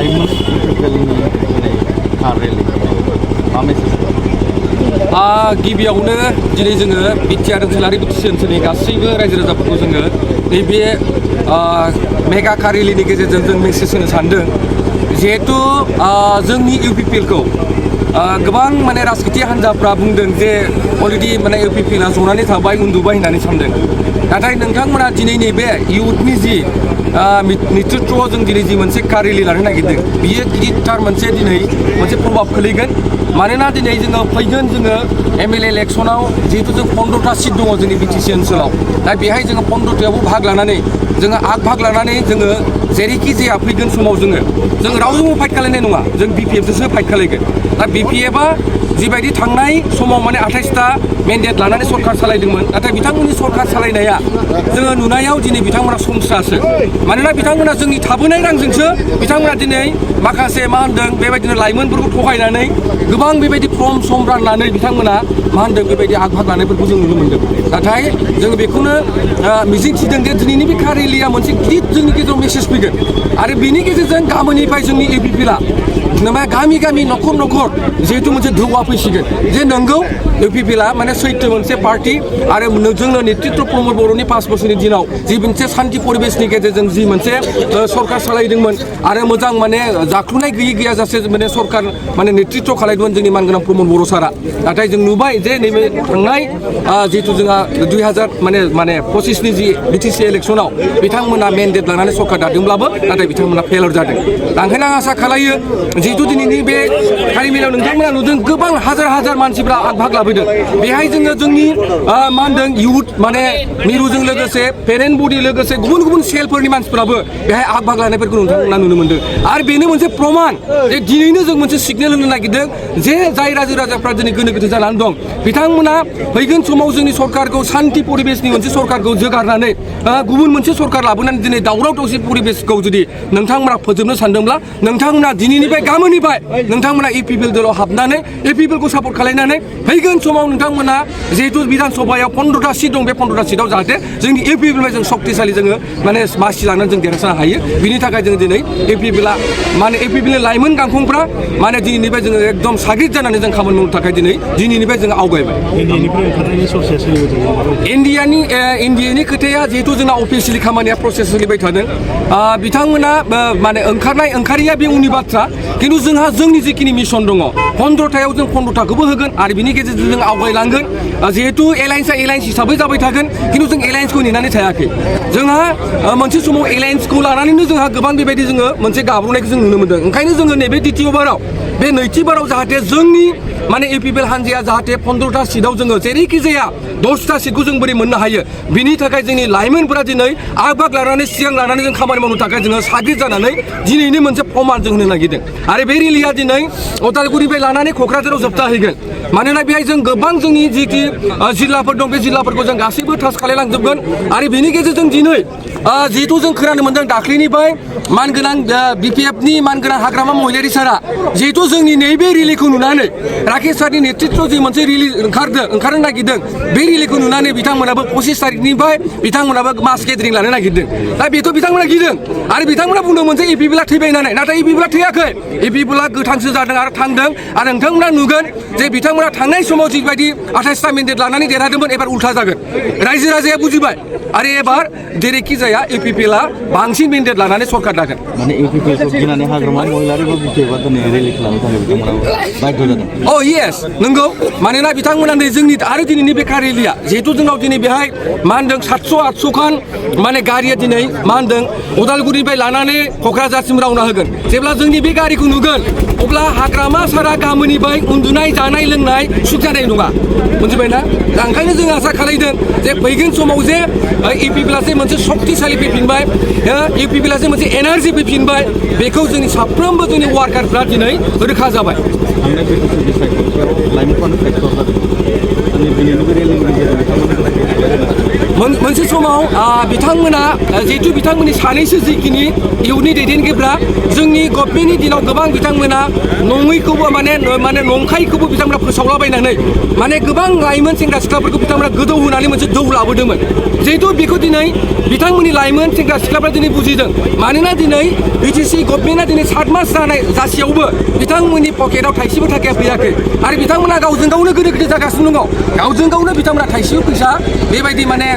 लाइमोन गिबियावनो दिनै जोङो बिटिआर ओनसोलारि बिटिसि ओनसोलनि गासैबो रायजो राजाफोरखौ जोङो नैबे मेगा कार-रेलिनि गेजेरजों जों मेसेज होनो सानदों जिहेतु जोंनि इउपिपिएलखौ गोबां माने राजखान्थि हान्जाफ्रा बुंदों जे अलरेडि माने इउपिपिएलआ जनानै थाबाय उन्दुबाय होननानै सानदों नाथाय नोंथांमोना दिनै नैबे इयुथनि जि नेतृत्वआव जों दिनै जि मोनसे कार-रेलि लानो नागिरदों बियो गिदिरथार मोनसे दिनै मोनसे प्रभाब खोलैगोन मानोना दिनै जोङो फैगोन जोङो एमएलए इलेक्सनाव जिहेतु जों 15टा सिट दङ जोंनि बिटिसि ओनसोलाव दा बेहाय जोङो 15टायावबो भाग लानानै जोङो भाग लानानै जोङो जेरैखि जाया फैगोन समाव जों रावजोंबो फाइट खालायनाय नङा जों बिपिएफजोंसो फाइट खालायगोन दा बिपिएफआ जिबायदि थांनाय समाव माने 28टा मेन्डेट लानानै सरकार सालायदोंमोन नाथाय बिथांमोननि सरकार सालायनाया जोङो नुनायाव दिनै बिथांमोना संस्रासो मानोना बिथांमोना जोंनि थाबोनाय रांजोंसो बिथांमोना दिनै माखासे मा होनदों बेबायदिनो लाइमोनफोरखौ थगायनानै गोबां बेबायदि फर्म सम राननानै बिथांमोना मा होनदों बेबायदि आग-भाग लानायफोरखौ जों नुनो मोनदों नाथाय जों बेखौनो मिजिंथिदों जे दिनैनि बे कार-रेलिया मोनसे गिदिर जोंनि गेजेराव मेसेज फैगोन आरो बेनि गेजेरजों गाबोननिफ्राय जोंनि इउपिपिएलआ गामि गामि न'खर न'खर जिहेतु मोनसे धौआ फैसिगोन जे नंगौ इउपिपिएलआ माने सैथो मोनसे पार्टि आरो जोंनो नेतृत्व प्रमद बर'नि 5 बोसोरनि दिनाव जि मोनसे शान्ति परिबेसनि गेजेरजों जि मोनसे सरकार सालायदोंमोन आरो मोजां माने जाख्लुनाय गैयाजासे माने सरकार माने नेतृत्व खालायदोंमोन जोंनि मानगोनां प्रमद बर' सारा नाथाय जों नुबाय जे नैबे थांनाय जिहेतु जोंहा 2025नि जि बिटिसि इलेक्सनाव बिथांमोना मेन्डेट लानानै सरकार दादोंब्लाबो नाथाय बिथांमोना फेलर जादों ओंखायनो आं आसा खालायो जिहेतु दिनैनि बे कार-रेलियाव नोंथांमोना नुदों गोबां हाजार मानसिफ्रा भाग लाफैदों बेहाय जोङो जोंनि मा होनदों इयुथ माने मिरुजों लोगोसे पेरेन्ट बडि लोगोसे गुबुन सेलफोरनि मानसिफ्राबो बेहाय भाग लानायफोरखौ नोंथांमोना नुनो मोनदों आरो बेनो मोनसे प्रमान जे दिनैनो जों मोनसे सिगनेल होनो नागिरदों जे जाय रायजो राजाफ्रा दिनै गोनो गोथो जानानै दं बिथांमोना फैगोन समाव जोंनि सरकारखौ शान्ति परिबेसनि मोनसे सरकारखौ जोगारनानै गुबुन मोनसे सरकार लाबोनानै दिनै दावराव दावसि परिबेसखौ जुदि नोंथांमोना फोजोबनो सानदोंब्ला नोंथांमोना दिनैनिफ्राय गाबोननिफ्राय नोंथांमोना इउपिपिएल दलाव हाबनानै इउपिपिएलखौ सापर्ट खालायनानै फैगोन समाव नोंथांमोना जिहेतु बिधान सभायाव 15टा सिट दं बे 15टा सिटआव जाहाथे जोंनि इउपिपिएलनिफ्राय जों शक्तिशालि जोङो माने मासि लानानै जों देरहासानो हायो बिनि थाखाय जों दिनै इउपिपिएलआ माने इउपिपिएलनि लाइमोन गांखंफ्रा माने दिनैनिफ्राय जोङो एकदम साग्रिद जानानै जों खामानि मावनो थाखाय दिनैनिफ्राय जों आवगायबाय इन्डियानि खोथाया जिहेतु जोंना अफिसियेलि खामानिया प्रसेस सोलिबाय थादों बिथांमोना माने ओंखारिया बे उननि बाथ्रा खिन्थु जोंहा जोंनि जिखिनि मिशन दङ 15टायाव जों 15टाखौबो होगोन आरो बिनि गेजेरजों जों आवगायलांगोन जिहेतु एलायन्सआ एलायन्स हिसाबै जाबाय थागोन खिन्थु जों एलायन्सखौ नेनानै थायाखै जोंहा मोनसे समाव एलायन्सखौ लानानैनो जोंहा गोबां बेबायदि जोङो मोनसे गाब्रनायखौ जों नुनो मोनदों ओंखायनो जोङो नैबे द्वितीय बाराव बे नैथि बाराव जाहाथे जोंनि माने इउपिपिएल हान्जाया जाहाथे 15टा सिटआव जोङो जेरैखि जाया 10टा सिटखौ जों बोरै मोननो हायो बिनि थाखाय जोंनि लाइमोनफोरा दिनै आग-भाग लानानै सिगां लानानै जों खामानि मावनो थाखाय जोङो साग्रिद जानानै दिनैनि मोनसे प्रमान जों होनो नागिरदों आरो बे रेलिया दिनै उदालगुरिनिफ्राय लानानै क'क्राझाराव जोबथाहैगोन मानोना बेहाय जों गोबां जोंनि जिखि जिल्लाफोर दं बे जिल्लाफोरखौ जों गासैबो टाच खालायलांजोबगोन आरो बेनि गेजेरजों दिनै जिहेतु जों खोनानो मोनदों दाख्लैनिफ्राय मानगोनां बिपिएफनि मानगोनां हाग्रामा महिलारि सारा जिहेतु जोंनि नैबे रेलिखौ नुनानै राकेश सारनि नेतृत्वआव जि मोनसे रेलि ओंखारनो नागिरदों बे रेलिखौ नुनानै बिथांमोनाबो 25 तारिखनिफ्राय बिथांमोनाबो मास गेदारिं लानो नागिरदों दा बेथ' बिथांमोना गिदों आरो बिथांमोना बुंदोंमोन जे इउपिपिएलआ थैबाय होननानै नाथाय इउपिपिएलआ थैयाखै इउपिपिएलआ गोथांसो जादों आरो थांदों आरो नोंथांमोना नुगोन जे बिथांमोना थांनाय समाव जिबायदि 28टा मेन्डेट लानानै देरहादोंमोन एबार उल्था जागोन रायजो राजाया बुजिबाय आरो एबार जेरैखि जाया इउपिपिएलआ बांसिन मेन्डेट लानानै सरकार दागोन माने इउपिपिएलखौ गिनानै हाग्रामा महिलारिखौ बिपिएफआ दिनै रेलि खालामनो थाखाय बिथांमोना बाध्य जादों येस नंगौ मानोना बिथांमोना नै जोंनि आरो दिनैनि बे कार-रेलिया जिहेतु जोंनाव दिनै बेहाय मा होनदों 700-800 खान माने गारिया दिनै मा होनदों उदालगुरिनिफ्राय लानानै क'क्राझारसिम रावना होगोन जेब्ला जोंनि बे गारिखौ नुगोन अब्ला हाग्रामा सारा गामिनिफ्राय उन्दुनाय जानाय लोंनाय सुख जानाय नङा बुजिबायना ओंखायनो जों आसा खालामदों जे फैगोन समाव जे इउपिपिएलआ जे मोनसे शक्तिशालि फैफिनबाय इउपिपिएलआ जे मोनसे एनार्जि फैफिनबाय बेखौ जोंनि साफ्रोमबो जोंनि वार्कारफ्रा दिनै रोखा जाबाय लाइमोनफोरानो फेक्टर जादों दिनैनि बे रेलिनि गेजेरजों बिथांमोननि मोनसे समाव बिथांमोना जिहेतु बिथांमोननि सानैसो जिखिनि इयुननि दैदेनगिरिफ्रा जोंनि गभर्नमेन्टनि दिनाव गोबां बिथांमोना नङैखौबो माने नंखायखौबो बिथांमोना फोसावलाबायनानै माने गोबां लाइमोन सेंग्रा सिख्लाफोरखौ बिथांमोना गोदौ होनानै मोनसे दौ लाबोदोंमोन जिहेतु बेखौ दिनै बिथांमोननि लाइमोन सेंग्रा सिख्लाफ्रा दिनै बुजिदों मानोना दिनै बिटिसि गभर्नमेन्टआ दिनै 7 मास जासेयावबो बिथांमोननि पकेटाव थाइसेबो थाखाया फैयाखै आरो बिथांमोना गावजों गावनो गोदो गोदो जागासिनो दङ गावजों गावनो बिथांमोना थाइसेबो फैसा बेबायदि माने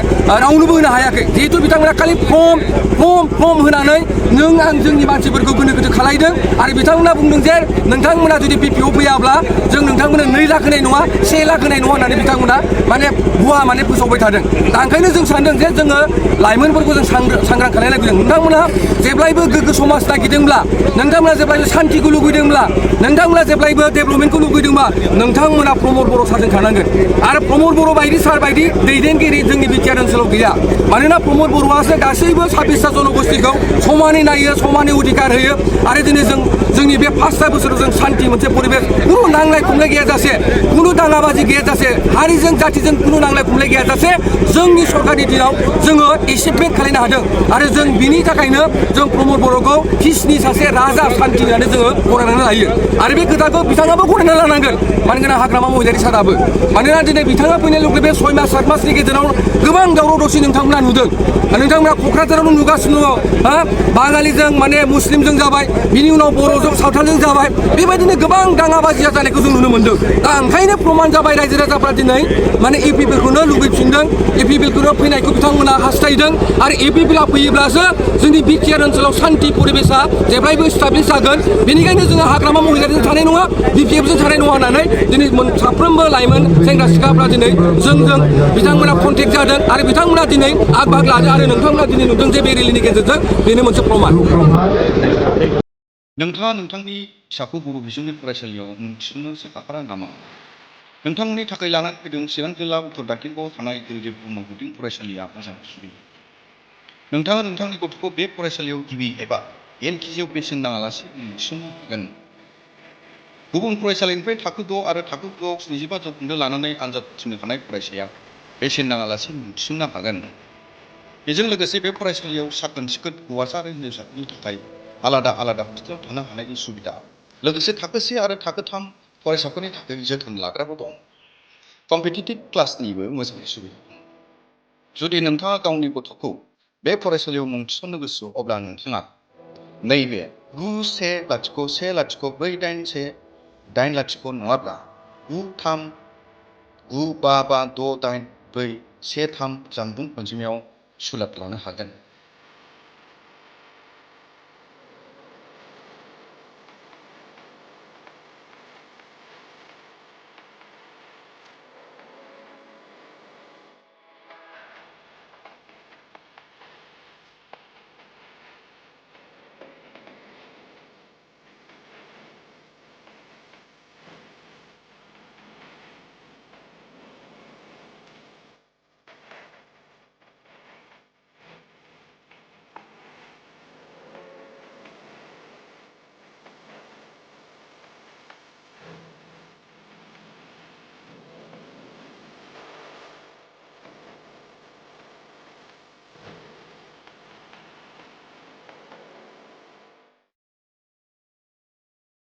रावनोबो होनो हायाखै जिहेतु बिथांमोना खालि फर्म होनानै नों आं जोंनि मानसिफोरखौ गोनो गोथो खालायदों आरो बिथांमोना बुंदों जे नोंथांमोना जुदि बिपिअ फैयाब्ला जों नोंथांमोननो 2 लाख होनाय नङा 1 लाख होनाय नङा होननानै बिथांमोना माने भुवा माने फोसावबाय थादों दा ओंखायनो जों सानदों जे जोङो लाइमोनफोरखौ जों सांग्रां खालामनांगौ नोंथांमोना जेब्लायबो गोग्गो समाज नागिरदोंब्ला नोंथांमोना जेब्लायबो सान्तिखौ लुगैदोंब्ला नोंथांमोना जेब्लायबो डेभेलपमेन्टखौ लुगैदोंबा नोंथांमोना प्रमद बर' सारजों थानांगोन आरो प्रमद बर' बायदि सार बायदि दैदेनगिरि जोंनि बिटिआर ओनसोलाव गैया मानोना प्रमद बर'आसो गासैबो 26टा जनगोष्ठीखौ समानै नायो समानै अधिकार होयो आरो दिनै जोंनि बे 5 बोसोराव जों सान्ति मोनसे परिबेस कुनु नांलाय खमलाय गैयाजासे कुनु दाङाबाजि गैयाजासे हारिजों जातिजों कुनु नांलाय खमलाय गैयाजासे जोंनि सरकारनि दिनाव जोङो एचिभमेन्ट खालामनो हादों आरो जों बिनि थाखायनो जों प्रमद बर'खौ पिसनि सासे राजा सान्ति होननानै जोङो गनायनानै लायो आरो बे खोथाखौ बिथाङाबो गनायना लानांगोन मानोना हाग्रामा महिलारि साराबो मानोना दिनै बिथाङा फैनाय लोगो बे 6 मास 7 मासनि गेजेराव गोबां दावराव दावसि नोंथांमोना नुदों नोंथांमोना क'क्राझारावनो नुगासिनो दङ बाङालिजों माने मुस्लिमजों जाबाय बिनि उनाव बर'जों सावथालजों जाबाय बेबायदिनो गोबां दाङाबाजिया जानायखौ जों नुनो मोन्दों दा ओंखायनो प्रमान जाबाय रायजो राजाफ्रा दिनै माने इपि बिलखौनो लुगैफिनदों इपि बिलखौनो फैनायखौ बिथांमोना हास्थायदों आरो इपि बिला फैयोब्लासो जोंनि बिटिआर ओनसोलाव सान्ति परिबेसा जेब्लायबो स्टाब्लिस जागोन बेनिखायनो जोङो हाग्रामा महिलारिजों थानाय नङा बिपिएफजों थानाय नङा होननानै दिनै साफ्रोमबो लाइमोन सेंग्रा सिख्लाफ्रा दिनै जोंजों बिथांमोना कन्टेक्ट जादों आरो बिथांमोना दिनै आग बाग लादों आरो नोंथांमोना दिनै नुदों जे बे रेलिनि गेजेरजों बेनो मोनसे प्रमान नोंथाङा नोंथांनि फिसाखौ बर' बिजोंनि फरायसालियाव मुं थिसननो साखाफारा नामा नोंथांमोननि थाखाय लानानै फैदों चिरां जिल्ला उत्तर दाखिनगावआव थानाय गुरुदेब ब्रह्म गुदि फरायसालिया मोजां सुबिदा नोंथाङा नोंथांनि गथ'खौ बे फरायसालियाव गिबि एबा एलकेजिआव बेसेन नाङालासे मुं थिसननो हागोन गुबुन फरायसालिनिफ्राय थाखो 6 आरो थाखो 9 आव 75 जौखोन्दो लानानै आनजाद उथ्रिनो हानाय फरायसाया बेसेन नाङालासे मुं थिसननो हागोन बेजों लोगोसे बे फरायसालियाव साखोन सिखोन हौवासा आरो हिन्जावसाफोरनि थाखाय आलादा हस्टेलाव थानो हानायनि सुबिदा लोगोसे थाखो 1 आरो थाखो 3 फरायसाफोरनि थाखाय जोथोन लाग्राबो दं कम्पिटिटिभ क्लासनिबो मोजां सुबिदा जुदि नोंथाङा गावनि गथ'खौ बे फरायसालियाव मुं थिसननो गोसो अब्ला नोंथाङा नैबे 91048480 नङाब्ला 9395568413 जानबुं अनजिमायाव सुलाद लानो हागोन।